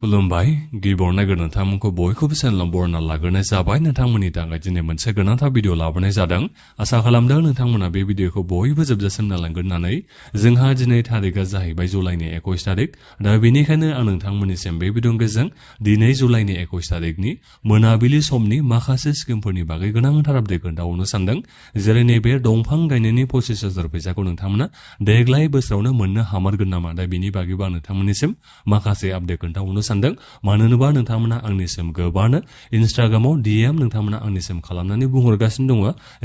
खुलुमबाय गिबियाव नायगोन नोंथांमोनखौ बयखौबो चेनेलाव बरायना लाग्रोनाय जाबाय नोंथांमोननि थाखाय दिनै मोनसे गोनांथार भिडिअ लाबोनाय जादों आसा खालामदों नोंथांमोना बे भिडिअखौ बयबो जोबजासिम नायलांगोन होननानै जोंहा दिनै थारिखआ जाहैबाय जुलाइनि 21 थारिख दा बेनिखायनो आं नोंथांमोननिसिम बे भिडिअनि गेजेरजों दिनै जुलाइनि 21 थारिखनि मोनाबिलि समनि माखासे स्किमफोरनि बागै गोनांथार आपडेट खोन्थाहरनो सानदों जेरै नैबे दंफां गायनायनि 25,000 फैसाखौ नोंथांमोना देग्लाय बोसोरावनो मोननो हामारगोन नामा दा बेनि बागैबो आं नोंथांमोननिसिम माखासे आपडेट खोन्थाहरनो सानदों मानो होनोबा नोंथांमोना आंनिसिम गोबांनो इनस्टाग्रामाव DM नोंथांमोना आंनिसिम खालामनानै बुंहरगासिनो दङ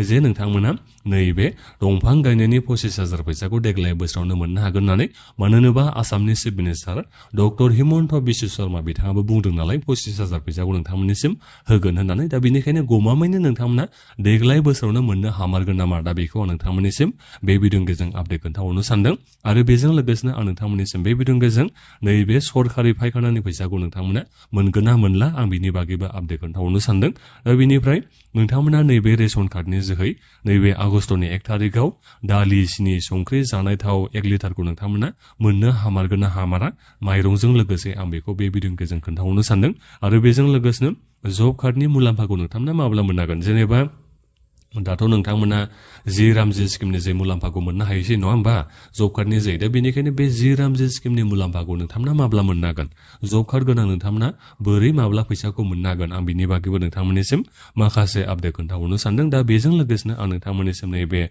जे नोंथांमोना नैबे दंफां गायनायनि 25,000 फैसाखौ देग्लाय बोसोरावनो मोननो हागोन होननानै मानो होनोबा आसामनि chief minister doctor Himanta Biswa Sharma बिथाङाबो बुंदों नालाय 25,000 फैसाखौ नोंथांमोननिसिम होगोन होननानै दा बेनिखायनो गमामायैनो नोंथांमोना देग्लाय बोसोरावनो मोननो हामारगोन नामा दा बेखौ आं नोंथांमोननिसिम बे भिडिअनि गेजेरजों आपडेट खोन्थाहरनो सानदों आरो बेजों लोगोसेनो आं नोंथांमोननिसिम बे भिडिअनि गेजेरजों नैबे सरकारि फायखानानि फैसाखौ नोंथांमोना मोनगोन ना मोनला आं बिनि बागैबो आपडेट खोन्थाहरनो सानदों दा बेनिफ्राय नोंथांमोना नैबे रेशन कार्डनि जोहै नैबे आगस्टनि 1 थारिखआव दालि सिनि संख्रि जानाय थाव 1 लिटारखौ नोंथांमोना मोननो हामारगोन ना हामारा माइरंजों लोगोसे आं बेखौ बे भिडिअनि गेजेरजों खोन्थाहरनो सानदों आरो बेजों लोगोसेनो जब कार्डनि मुलाम्फाखौ नोंथांमोना माब्ला मोननो हागोन जेनेबा दाथ' नोंथांमोना 10 रामजि स्किमनि जे मुलाम्फाखौ मोननो हायोसै नङा होमबा जब कार्डनि जे दा बेनिखायनो बे 10 रामजि स्किमनि मुलाम्फाखौ नोंथांमोना माब्ला मोननो हागोन जब कार्ड गोनां नोंथांमोना बोरै माब्ला फैसाखौ मोननो हागोन आं बिनि बागैबो नोंथांमोननिसिम माखासे आपडेट खोन्थाहरनो सानदों दा बेजों लोगोसेनो आं नोंथांमोननिसिम नैबे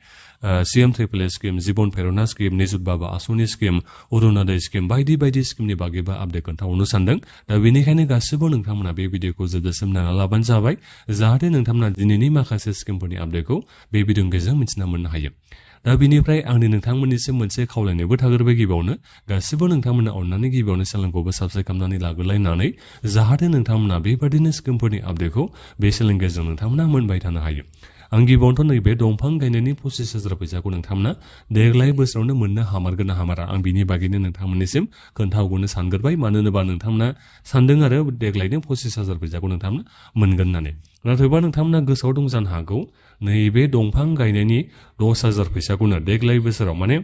CM ट्रिपल स्किम जीवन प्रेरणा स्किम निजुत बाबा आसनि स्किम अरुणोदय स्किम बायदि बायदि स्किमनि बागैबो आपडेट खोन्थाहरनो सानदों दा बेनिखायनो गासिबो नोंथांमोना बे भिडिअखौ जोबजासिम नायना लाबानो जाबाय जाहाथे नोंथांमोना दिनैनि माखासे स्किमफोरनि आपडेटखौ बे भिडिअनि गेजेरजों मिथिना मोननो हायो दा बेनिफ्राय आंनि नोंथांमोननिसिम मोनसे खावलायनायबो थागोरबाय गिबियावनो गासिबो नोंथांमोना अननानै गिबियावनो चेनेलखौबो साबस्क्राइब खालामनानै लाग्रोलायनानै जाहाथे नोंथांमोना बेबादिनो स्किमफोरनि आपडेटखौ बे चेनेलनि गेजेरजों नोंथांमोना मोनबाय थानो हायो आं गिबियावनोथ' नैबे दंफां गायनायनि 25,000 फैसाखौ नोंथांमोना देग्लाय बोसोरावनो मोननो हामारगोन ना हामारा आं बिनि बागैनो नोंथांमोननिसिम खोन्थाहरनो सानगोरबाय मानो होनोबा नोंथांमोना सानदों आरो देग्लायनि 25,000 फैसाखौ नोंथांमोना मोनगोन होननानै नाथायबा नोंथांमोना गोसोआव दं जानो हागौ नैबे दंफां गायनायनि 10,000 फैसाखौनो देग्लाय बोसोराव माने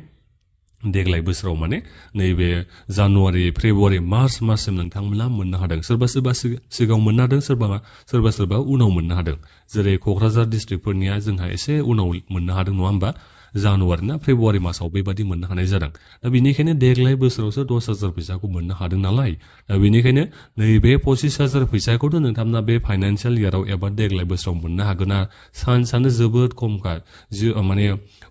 नैबे जानुवारि फेब्रुवारि मार्च माससिम नोंथांमोना मोननो हादों सोरबा सिगाङाव मोननो हादों सोरबा उनाव मोननो हादों जेरै क'क्राझार डिस्ट्रिक्टफोरनिया जोंहा एसे उनाव मोननो हादों नङा होमबा जानुवारि ना फेब्रुवारि मासाव बेबादि मोननो हानाय जादों दा बेनिखायनो देग्लाय बोसोरावसो 10,000 फैसाखौ मोननो हादों नालाय दा बेनिखायनो नैबे 25,000 फैसाखौथ' नोंथांमोना बे फाइनान्सियेल इयाराव एबा देग्लाय बोसोराव मोननो हागोना चान्सआनो जोबोद खमखा माने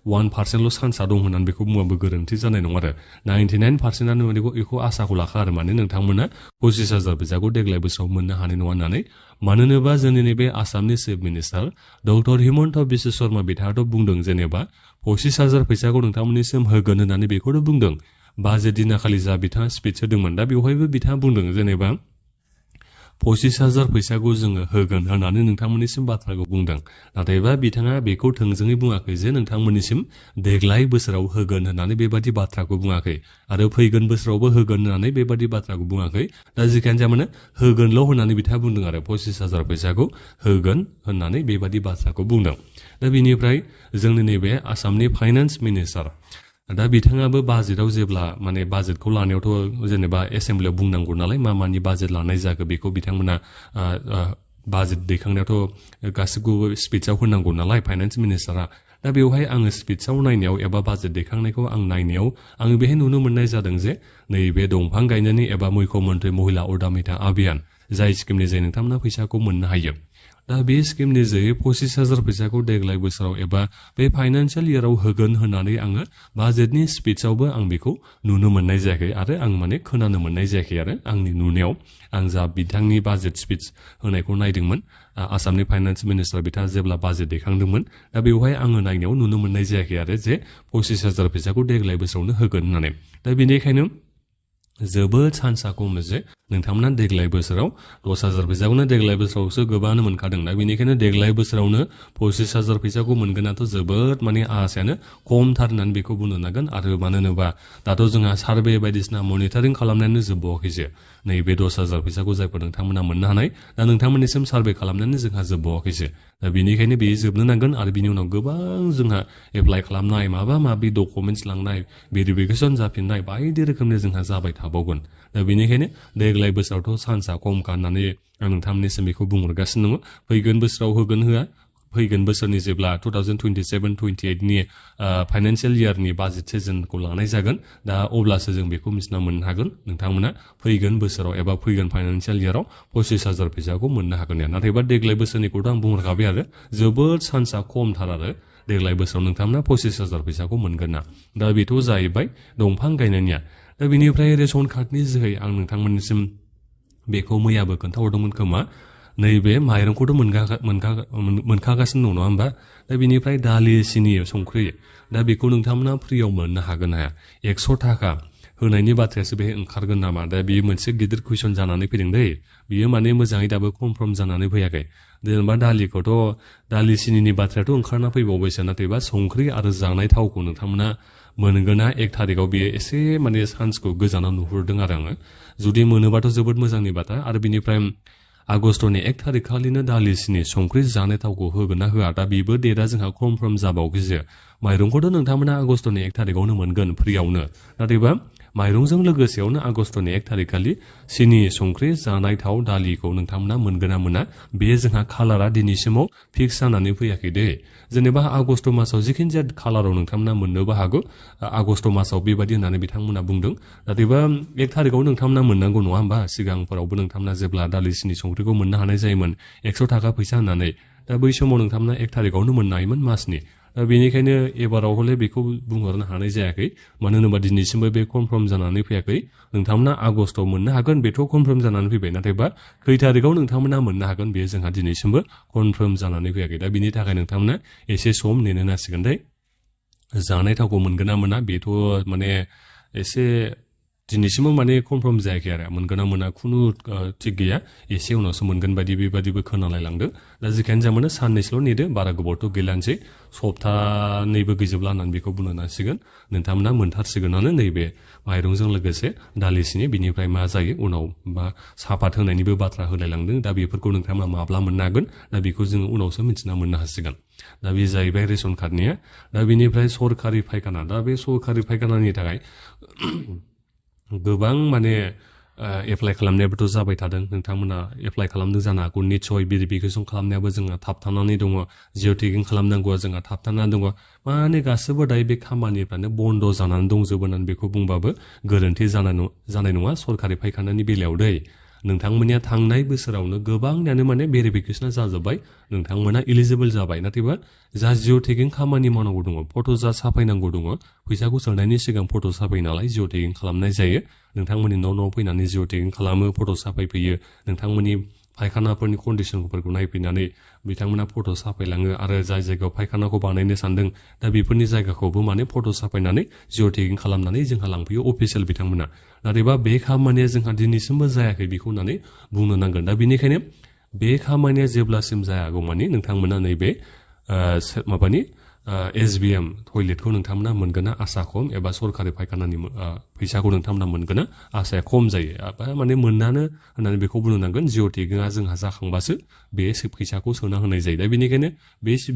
1%ल' चान्सआ दं होननानै बेखौ बुङाबो गोरोन्थि जानाय नङा आरो 99%आनो बेखौ आसाखौ लाखा आरो माने नोंथांमोना 25,000 फैसाखौ देग्लाय बोसोराव मोननो हानाय नङा होननानै मानो होनोबा जोंनि नैबे आसामनि chief minister doctor Himanta Biswa Sarma बिथाङाथ' बुंदों जेनेबा 25,000 फैसाखौ नोंथांमोननिसिम होगोन होननानै बेखौथ' बुंदों बाजेट दिनाखालि जा बिथाङा स्पिच होदोंमोन दा बेवहायबो बिथाङा बुंदों जेनेबा 25,000 फैसाखौ जोङो होगोन होननानै नोंथांमोननिसिम बाथ्राखौ बुंदों नाथायबा बिथाङा बेखौ थोंजोङै बुङाखै जे नोंथांमोननिसिम देग्लाय बोसोराव होगोन होननानै बेबादि बाथ्राखौ बुङाखै आरो फैगोन बोसोरावबो होगोन होननानै बेबादि बाथ्राखौ बुङाखै दा जिखियानो जाया माने होगोनल' होननानै बिथाङा बुंदों आरो 25,000 फैसाखौ होगोन होननानै बेबादि बाथ्राखौ बुंदों दा बेनिफ्राय जोंनि नैबे आसामनि फाइनान्स मिनिस्टार दा बिथाङाबो बाजेटआव जेब्ला माने बाजेटखौ लानायावथ' जेनेबा एसेम्बलियाव बुंनांगौ नालाय मानि बाजेट लानाय जाखो बेखौ बिथांमोना बाजेट दैखांनायावथ' गासिखौबो स्पिचआव होनांगौ नालाय फाइनान्स मिनिस्टारा दा बेवहाय आङो स्पिचआव नायनायाव एबा बाजेट दैखांनायखौ आं नायनायाव आङो बेहाय नुनो मोननाय जादों जे नैबे दंफां गायनायनि एबा मुख्यमन्त्रि महिला उदामिता अभियान जाय स्किमनि जे नोंथांमोना फैसाखौ मोननो हायो दा बे स्किमनि जोहै 25,000 फैसाखौ देग्लाय बोसोराव एबा बे फाइनान्सियेल इयाराव होगोन होननानै आङो बाजेटनि स्पिचआवबो आं बेखौ नुनो मोननाय जायाखै आरो आं माने खोनानो मोननाय जायाखै आरो आंनि नुनायाव आं जा बिथांनि बाजेट स्पिच होनायखौ नायदोंमोन आसामनि फाइनान्स मिनिस्टार बिथाङा जेब्ला बाजेट दैखांदोंमोन दा बेवहाय आङो नायनायाव नुनो मोननाय जायाखै आरो जे 25,000 फैसाखौ देग्लाय बोसोरावनो होगोन होननानै दा बेनिखायनो जोबोद चान्सआ खम जे नोंथांमोना देग्लाय बोसोराव 10,000 फैसाखौनो देग्लाय बोसोरावसो गोबाङानो मोनखादों दा बेनिखायनो देग्लाय बोसोरावनो 25,000 फैसाखौ मोनगोनाथ' जोबोद माने आसायानो खमथार होननानै बेखौ बुंनो नांगोन आरो मानो होनोबा दाथ' जोंहा सार्भे बायदिसिना मनिटरिं खालामनायानो जोबबावाखैसो नैबे 10,000 फैसाखौ जायफोर नोंथांमोना मोननो हानाय दा नोंथांमोननिसिम सार्भे खालामनानै जोंहा जोबबावाखैसो दा बेनिखायनो बेयो जोबनो नांगोन आरो बिनि उनाव गोबां जोंहा एप्लाइ खालामनाय माबा माबि डकुमेन्टस लांनाय भेरिफिकेसन जाफिननाय बायदि रोखोमनि जोंहा जाबाय थाबावगोन दा बेनिखायनो देग्लाय बोसोरावथ' चान्सआ खमखा होननानै आं नोंथांमोननिसिम बेखौ बुंहरगासिनो दङ फैगोन बोसोराव होगोन होआ फैगोन बोसोरनि जेब्ला 2027-28 नि फाइनान्सियेल इयारनि बाजेट सिजनखौ लानाय जागोन दा अब्लासो जों बेखौ मिथिना मोननो हागोन नोंथांमोना फैगोन बोसोराव एबा फैगोन फाइनान्सियेल इयाराव 25,000 फैसाखौ मोननो हागोन नाथायबा देग्लाय बोसोरनिखौथ' आं बुंहरखाबाय आरो जोबोद चान्सआ खमथार आरो देग्लाय बोसोराव नोंथांमोना 25,000 फैसाखौ मोनगोन ना दा बेथ' जाहैबाय दंफां गायनायनिया दा बेनिफ्राय रेशन कार्डनि जोहै आं नोंथांमोननिसिम बेखौ मैयाबो खोन्थाहरदोंमोन खोमा नैबे माइरंखौथ' मोनखागासिनो दं नङा होमबा दा बेनिफ्राय दालि सिनि संख्रि दा बेखौ नोंथांमोना फ्रियाव मोननो हागोन हाया 100 थाखा होनायनि बाथ्रायासो बे ओंखारगोन नामा दा बेयो मोनसे गिदिर कुइसन जानानै फैदों दै बियो माने मोजाङै दाबो कनफार्म जानानै फैयाखै जेनेबा दालि सिनिनि बाथ्रायाथ' ओंखारना फैबावबायसो नाथायबा संख्रि आरो जानाय थावखौ नोंथांमोना मोनगोना 1 थारिखाव बेयो एसे माने चान्सखौ गोजानाव नुहुरदों आरो आङो जुदि मोनोबाथ' जोबोद मोजांनि बाथ्रा आरो बिनिफ्राय आगस्टनि 1 थारिख खालिनो दालि सिनि संख्रि जानाय थावखौ होगोन ना होआ दा बेबो डेटआ जोंहा कनफार्म जाबावगैसो माइरंखौथ' नोंथांमोना आगस्टनि 1 थारिखावनो मोनगोन फ्रियावनो नाथायबा माइरंजों लोगोसेयावनो आगस्टनि 1 थारिख खालि सिनि संख्रि जानाय थाव दालिखौ नोंथांमोना मोनगोन ना मोना बे जोंहा खालारा दिनैसिमाव फिक्स जानानै फैयाखै दे जेनेबा आगस्ट मासाव जिखिनि जाया खालाराव नोंथांमोना मोननोबो हागौ आगस्ट मासाव बेबायदि होननानै बिथांमोना बुंदों नाथायबा 1 थारिखाव नोंथांमोना मोननांगौ नङा होमबा सिगांफोरावबो नोंथांमोना जेब्ला दालि सिनि संख्रिखौ मोननो हानाय जायोमोन 100 थाखा फैसा होननानै दा बै समाव नोंथांमोना 1 थारिखावनो मोननो हायोमोन मासनि दा बेनिखायनो एबाराव हले बेखौ बुंहरनो हानाय जायाखै मानो होनोबा दिनैसिमबो बे कनफार्म जानानै फैयाखै नोंथांमोना आगस्टआव मोननो हागोन बेथ' कनफार्म जानानै फैबाय नाथायबा खै थारिखाव नोंथांमोना मोननो हागोन बेयो जोंहा दिनैसिमबो कनफार्म जानानै फैयाखै दा बिनि थाखाय नोंथांमोना एसे सम नेनो नांसिगोन दे जानाय थावखौ मोनगोन ना मोना बेथ' माने एसे दिनैसिमबो माने कनफार्म जायाखै आरो मोनगोन ना मोना खुनु थिग गैया एसे उनावसो मोनगोन बायदि बेबादिबो खोनालाय लांदों दा जिखायानो जाया मानो साननैसोल' नेदो बारा गोबावथ' गैलानोसै सप्तानैबो गैजोबला होननानै बेखौ बुंनो नांसिगोन नोंथांमोना मोनथारसिगोनानो नैबे माइरंजों लोगोसे दालि सिनि बिनिफ्राय मा जायो उनाव बा सापात होनायनिबो बाथ्रा होलायलांदों दा बेफोरखौ नोंथांमोना माब्ला मोननो हागोन दा बेखौ जोङो उनावसो मिथिना मोननो हासिगोन दा बे जाहैबाय रेशन कार्डनिया दा बेनिफ्राय सरकारि फायखाना दा बे सरकारि फायखानानि थाखाय गोबां माने एप्लाइ खालामनायाबोथ' जाबाय थादों नोंथांमोना एप्लाइ खालामदों जानो हागौ निस्सय भेरिफिकेसन खालामनायाबो जोंहा थाबथानानै दङ जिअ टेगिं खालामनांगौआ जोंहा थाबथानानै दङ माने गासैबो दायो बे खामानिफ्रानो बन्द' जानानै दंजोबो होननानै बेखौ बुंबाबो गोरोन्थि जानाय नङा सरकारि फायखानानि बेलायाव दै नोंथांमोननिया थांनाय बोसोरावनो गोबांनियानो माने भेरिफिकेसना जाजोब्बाय नोंथांमोना इलिजिबल जाबाय नाथायबा जा जिअ टेगिं खामानि मावनांगौ दङ फट' जा साफायनांगौ दङ फैसाखौ सोनायनि सिगां फट' साफायो नालाय जिअ टेगिं खालामनाय जायो नोंथांमोननि न' फैनानै जिअ टेगिं खालामो फट' साफायफैयो नोंथांमोननि फायखानाफोरनि कन्डिसनफोरखौ नायफैनानै बिथांमोना फट' साफायलाङो आरो जाय जायगायाव फायखानाखौ बानायनो सानदों दा बेफोरनि जायगाखौबो माने फट' साफायनानै जिअ टेगिं खालामनानै जोंहा लांफैयो अफिसियेल बिथांमोना नाथायबा बे खामानिया जोंहा दिनैसिमबो जायाखै बेखौ होननानै बुंनो नांगोन दा बेनिखायनो बे खामानिया जेब्लासिम जायागौ माने नोंथांमोना नैबे माबानि SBM टयलेटखौ नोंथांमोना मोनगोन ना आसा खम एबा सरकारि फायखानानि फैसाखौ नोंथांमोना मोनगोन ना आसाया खम जायो माने मोननानो होननानै बेखौ बुंनो नांगोन जिअ टेगिंआ जोंहा जाखांबासो बे फैसाखौ सोना होनाय जायो दा बेनिखायनो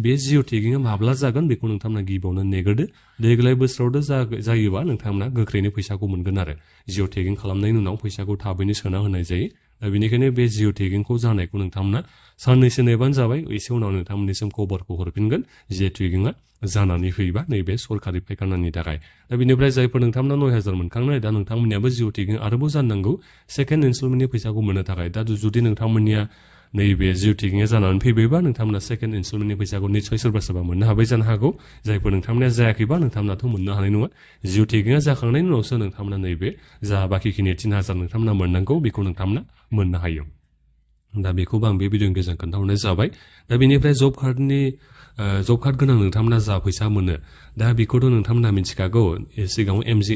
बे जिअ टेगिंआ माब्ला जागोन बेखौ नोंथांमोना गिबियावनो नेग्रोदो देग्लाय बोसोरावथ' जायोबा नोंथांमोना गोख्रैनो फैसाखौ मोनगोन आरो जिअ टेगिं खालामनायनि उनाव फैसाखौ थाबैनो सोना होनाय जायो दा बेनिखायनो बे जिअ टेगिंखौ जानायखौ नोंथांमोना साननैसो नेबानो जाबाय एसे उनाव नोंथांमोननिसिम खबरखौ हरफिनगोन जिअ टेगिंआ जानानै फैयोबा नैबे सरकारि फायखानानि थाखाय दा बेनिफ्राय जायफोर नोंथांमोना 9,000 मोनखांनाय दा नोंथांमोननियाबो जिअ टेगिं आरोबाव जानांगौ सेकेन्ड इनस्टलमेन्टनि फैसाखौ मोननो थाखाय दा जुदि नोंथांमोननिया नैबे जिअ टेगिंआ जानानै फैबायबा नोंथांमोना सेकेन्ड इनस्टलमेन्टनि फैसाखौ निस्सय सोरबा मोननो हाबाय जानो हागौ जायफोर नोंथांमोना जायाखैबा नोंथांमोनाथ' मोननो हानाय नङा जिअ टेगिंआ जाखांनायनि उनावसो नोंथांमोना नैबे जा बाखिखिनि 3,000 नोंथांमोना मोननांगौ बेखौ नोंथांमोना मोननो हायो दा बेखौबो आं बे भिडिअनि गेजेरजों खोन्थाहरनाय जाबाय दा बेनिफ्राय जब कार्ड गोनां नोंथांमोना जा फैसा मोनो दा बेखौथ' नोंथांमोना मिथिखागौ सिगाङाव MG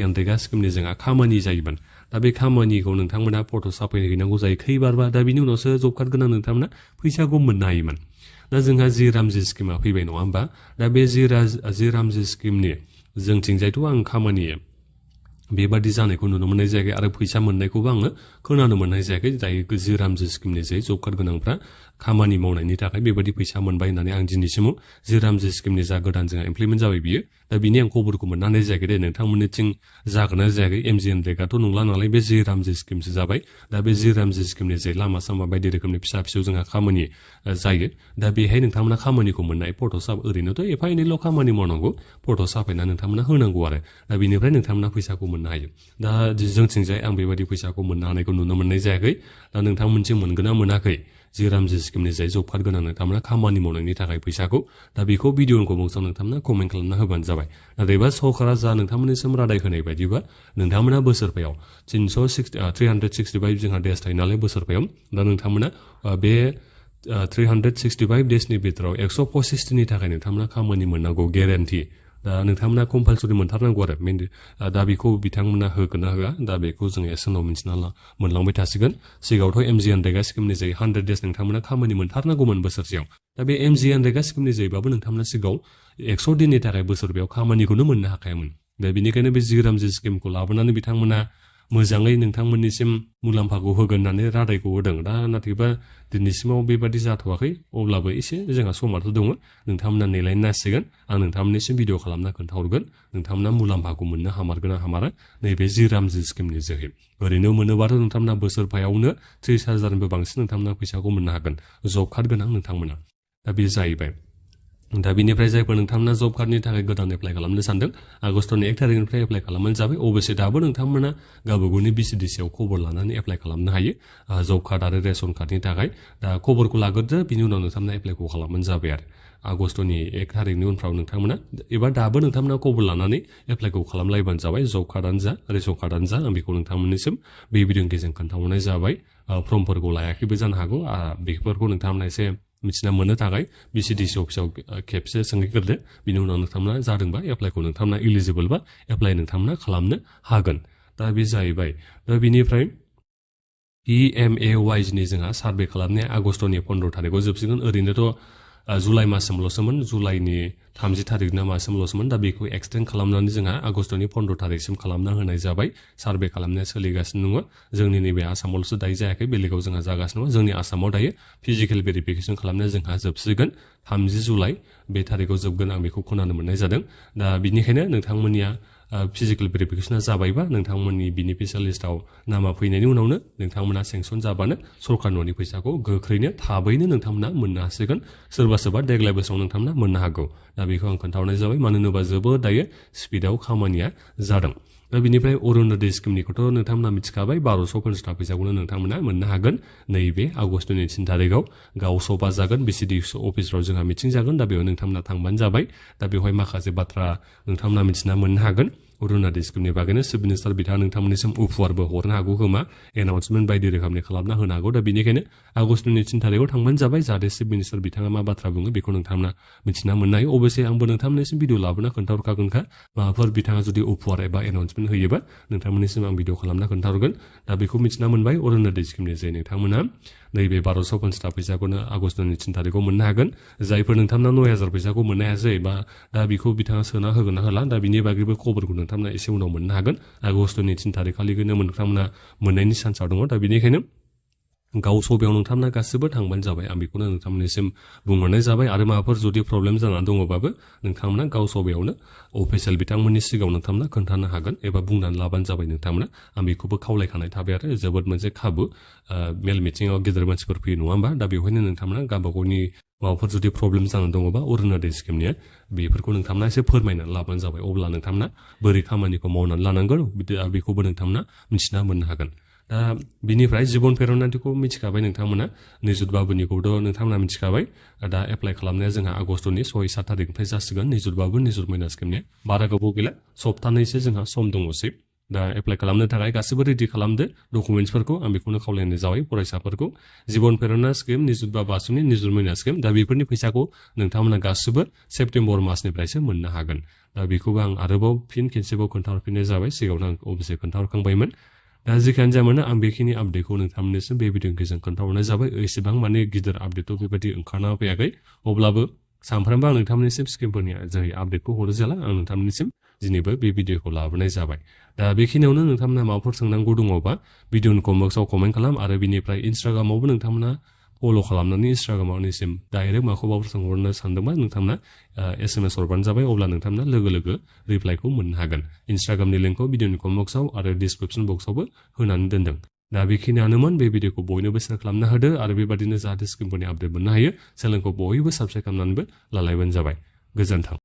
स्किमनि जोंहा खामानि जायोमोन दा बे खामानिखौ नोंथांमोना फट' साफायहैनांगौ जायो खैबारबा दा बिनि उनावसो जब कार्ड गोनां नोंथांमोना फैसाखौ मोननो हायोमोन दा जोंहा जि रामजि स्किमा फैबाय नङा होमबा दा बे जि रामजि स्किमनि जोंथिंजायथ' आं खामानि बेबादि जानायखौ नुनो मोननाय जायाखै आरो फैसा मोननायखौबो आङो खोनानो मोननाय जायाखै जाय जि रामजि स्किमनि जे जब कार्ड गोनांफ्रा खामानि मावनायनि थाखाय बेबादि फैसा मोनबाय होननानै आं दिनैसिमाव जि रामजि स्किमनि जा गोदान जोंहा इमप्लिमेन्ट जाबाय बियो दा बिनि आं खबरखौ मोननानै जायाखै दे नोंथांमोननिथिं जागोना जायाखै एमजिएनरेगाथ' नंला नालाय बे जि रामजि स्किमसो जाबाय दा बे जि रामजि स्किमनि जे लामा सामा बायदि रोखोमनि फिसा फिसौ जोंहा खामानि जायो दा बेहाय नोंथांमोना खामानिखौ मोननाय फट' साप ओरैनोथ' एफा एनैल' खामानि मावनांगौ फट' साफायना नोंथांमोना होनांगौ आरो दा बिनिफ्राय नोंथांमोना फैसाखौ मोननो हायो दा जोंथिंजाय आं बेबायदि फैसाखौ मोननो हानायखौ नुनो मोननाय जायाखै दा नोंथांमोनथिं मोनगोन ना मोनाखै जि रामजि स्किमनि जाय जब कार्ड गोनां नोंथांमोना खामानि मावनायनि थाखाय फैसाखौ दा बेखौ भिडिअखौ बक्सआव नोंथांमोना कमेन्ट खालामना होबानो जाबाय नाथायबा सरकारा जा नोंथांमोननिसिम रादाय होनाय बायदिबा नोंथांमोना बोसोरफायाव 365 जोंहा देस थायो नालाय बोसोरफायाव दा नोंथांमोना बे 365 देसनि बिथोराव 125 दिननि थाखाय नोंथांमोना खामानि मोननांगौ गेरेन्टि दा नोंथांमोना कम्पालसरि मोनथारनांगौ आरो दा बेखौ बिथांमोना होगोन ना होआ दा बेखौ जोङो एसे उनाव मिन्थिना मोनलांबाय थासिगोन सिगाङावथ' एमजिएनरेगा स्किमनि जाय 100 देस नोंथांमोना खामानि मोनथारनांगौमोन बोसोरसेयाव दा बे एमजिएनरेगा स्किमनि जायबाबो नोंथांमोना सिगाङाव 100 दिननि थाखाय बोसोरफायाव खामानिखौनो मोननो हाखायामोन दा बेनिखायनो बे जि रामजि स्किमखौ लाबोनानै बिथांमोना मोजाङै नोंथांमोननिसिम मुलाम्फाखौ होगोन होननानै रादायखौ होदों दा नाथायबा दिनैसिमाव बेबादि जाथ'वाखै अब्लाबो एसे जोंहा समाथ' दङ नोंथांमोना नेलायनो नांसिगोन आं नोंथांमोननिसिम भिडिअ खालामना खोन्थाहरगोन नोंथांमोना मुलाम्फाखौ मोननो हामारगोन ना हामारा नैबे जि रामजि स्किमनि जोहै ओरैनो मोनोबाथ' नोंथांमोना बोसोरफायावनो 30,000निबो बांसिन नोंथांमोना फैसाखौ मोननो हागोन जब कार्ड गोनां नोंथांमोना दा बे जाहैबाय दा बिनिफ्राय जायफोर नोंथांमोना जब कार्डनि थाखाय गोदान एप्लाइ खालामनो सानदों आगस्टनि 1 थारिखनिफ्राय एप्लाइ खालामबानो जाबाय अबयसे दाबो नोंथांमोना गावबागावनि बिसिडिसिआव खबर लानानै एप्लाइ खालामनो हायो जब कार्ड आरो रेशन कार्डनि थाखाय दा खबरखौ लाग्रोदो बिनि उनाव नोंथांमोना एप्लाइखौ खालामबानो जाबाय आरो आगस्टनि 1 थारिखनि उनफ्राव नोंथांमोना एबा दाबो नोंथांमोना खबर लानानै एप्लाइखौ खालामलायबानो जाबाय जब कार्डआनो जा रेशन कार्डआनो जा आं बेखौ नोंथांमोननिसिम बे भिडिअनि गेजेरजों खोन्थाहरनाय जाबाय फर्मफोरखौ लायाखैबो जानो हागौ बेफोरखौ नोंथांमोना एसे मिथिना मोननो थाखाय बिसिडिसि अफिसाव खेबसे सोंहैग्रोदो बिनि उनाव नोंथांमोना जादोंबा एप्लाइखौ नोंथांमोना इलिजिबोलबा एप्लाइ नोंथांमोना खालामनो हागोन दा बे जाहैबाय दा बिनिफ्राय PMAY-G नि जोंहा सार्भे खालामनाया आगस्टनि 15 थारिखआव जोबसिगोन ओरैनोथ' जुलाइ माससिमल'सोमोन जुलाइनि 30 थारिख ना माससिमल'सोमोन दा बेखौ एक्सटेन्ड खालामनानै जोंहा आगस्टनि 15 थारिखसिम खालामना होनाय जाबाय सार्भे खालामनाया सोलिगासिनो दङ जोंनि नैबे आसामावल'सो दायो जायाखै बेलेगाव जोंहा जागासिनो दङ जोंनि आसामाव दायो फिजिकेल भेरिफिकेसन खालामनाया जोंहा जोबसिगोन 30 जुलाइ बे थारिखआव जोबगोन आं बेखौ खोनानो मोननाय जादों दा बिनिखायनो नोंथांमोननिया फिजिकेल भेरिफिकेसना जाबायबा नोंथांमोननि बेनिफिसियाल लिस्टआव नामा फैनायनि उनावनो नोंथांमोना सेंसन जाबानो सरकार न'नि फैसाखौ गोख्रैनो थाबैनो नोंथांमोना मोननो हासिगोन सोरबा देग्लाय बोसोराव नोंथांमोना मोननो हागौ दा बेखौ आं खोन्थाहरनाय जाबाय मानो होनोबा जोबोद दायो स्पिडआव खामानिया जादों दा बिनिफ्राय अरुणोदय स्किमनिखौथ' नोंथांमोना मिथिखाबाय 1250 फैसाखौनो नोंथांमोना मोननो हागोन नैबे आगस्टनि 3 थारिखआव गाव सभा जागोन बिसिडिसि अफिसफ्राव जोंहा मिटिं जागोन दा बेयाव नोंथांमोना थांबानो जाबाय दा बेवहाय माखासे बाथ्रा नोंथांमोना मिथिना मोननो हागोन अरुणोदय स्किमनि बागैनो चिफ मिनिस्टार बिथाङा नोंथांमोननिसिम उफुवारबो हरनो हागौ खोमा एनाउन्समेन्ट बायदि रोखोमनि खालामना होनो हागौ दा बेनिखायनो आगस्टनि 3 थारिखआव थांबानो जाबाय जाहाथे चिफ मिनिस्टार बिथाङा मा बाथ्रा बुङो बेखौ नोंथांमोना मिथिना मोननो हायो अबयसे आंबो नोंथांमोननिसिम भिडिअ लाबोना खोन्थाहरखागोनखा माबाफोर बिथाङा जुदि उफुवार एबा एनाउन्समेन्ट होयोबा नोंथांमोननिसिम आं भिडिअ खालामना खोन्थाहरगोन दा बेखौ मिथिना मोनबाय अरुणोदय स्किमनि जे नोंथांमोना नैबे 1250 फैसाखौनो आगस्टनि 3 थारिखआव मोननो हागोन जायफोर नोंथांमोना 9000 फैसाखौ मोननो हायासै बा दा बेखौ बिथाङा सोना होगोन ना होला दा बिनि बागैबो खबरखौ नोंथांमोना एसे उनाव मोननो हागोन आगस्टनि 3 थारिख खालिनो नोंथांमोना मोननायनि चान्सआ दङ दा बेनिखायनो गाव सभायाव नोंथांमोना गासिबो थांबानो जाबाय आं बेखौनो नोंथांमोननिसिम बुंहरनाय जाबाय आरो माबाफोर जुदि प्रब्लेम जानानै दङबाबो नोंथांमोना गाव सभायावनो अफिसियेल बिथांमोननि सिगाङाव नोंथांमोना खोन्थानो हागोन एबा बुंनानै लाबानो जाबाय नोंथांमोना आं बेखौबो खावलायखानाय थाबाय आरो जोबोद मोनसे खाबु मेल मिटिङाव गेदेर मानसिफोर फैयो नङा होमबा दा बेवहायनो नोंथांमोना गावबागावनि माबाफोर जुदि प्रब्लेम जानानै दङबा अरुणोदय स्किमनिया बेफोरखौ नोंथांमोना एसे फोरमायनानै लाबानो जाबाय अब्ला नोंथांमोना बोरै खामानिखौ मावनानै लानांगोन बेखौबो नोंथांमोना मिथिना मोननो हागोन दा बिनिफ्राय जिबन पेर'नाथिखौ मिथिखाबाय नोंथांमोना निजुत बाबुनिखौथ' नोंथांमोना मिथिखाबाय दा एप्लाइ खालामनाया जोंहा आगस्टनि 6-7 थारिखनिफ्राय जासिगोन निजुत बाबु निजुत मयना स्किमनिया बारा गोबाव गैला सप्तानैसो जोंहा सम दङसै दा एप्लाइ खालामनो थाखाय गासिबो रेडि खालामदो डकुमेन्ट्सफोरखौ आं बेखौनो खावलायनाय जाबाय फरायसाफोरखौ जिबन पेर'ना स्किम निजुत बाबु आसुनि निजुत मयना स्किम दा बेफोरनि फैसाखौ नोंथांमोना गासिबो सेप्तेम्बर मासनिफ्रायसो मोननो हागोन दा बेखौबो आं आरोबाव फिन खेनसेबाव खोन्थाहरफिननाय जाबाय सिगाङावनो आं अबयसे खोन्थाहरखांबायमोन दा जिखियानो जामानो आं बेखिनि आपडेटखौ नोंथांमोननिसिम बे भिडिअनि गेजेरजों खोन्थाहरनाय जाबाय एसेबां माने गिदिर आपडेटथ' बेबायदि ओंखारना फैयाखै अब्लाबो सानफ्रामबो आं नोंथांमोननिसिम स्किमफोरनि जोहै आपडेटखौ हरो जेला आं नोंथांमोननिसिम दिनैबो बे भिडिअखौ लाबोनाय जाबाय दा बेखिनियावनो नोंथांमोना माबाफोर सोंनांगौ दङबा भिडिअनि कमेन्ट बक्सआव कमेन्ट खालाम आरो बिनिफ्राय इनस्टाग्रामावबो नोंथांमोना फल' खालामनानै इनस्टाग्रामावनिसिम डाइरेक्ट माखौबाफोर सोंहरनो सानदोंबा नोंथांमोना SMS हरबानो जाबाय अब्ला नोंथांमोना लोगो लोगो रिप्लाइखौ मोननो हागोन इनस्टाग्रामनि लिंकखौ भिडिअनि कमेन्ट बक्सआव आरो डिसक्रिप्शन बक्सआवबो होनानै दोनदों दा बेखिनियानोमोन बे भिडिअखौ बयनोबो शेयार खालामना होदो आरो बेबादिनो जाहाथे स्क्रिनफोरनि आपडेट मोननो हायो चेनेलखौ बयबो साबस्क्राइब खालामनानैबो लालायबानो जाबाय गोजोन्थों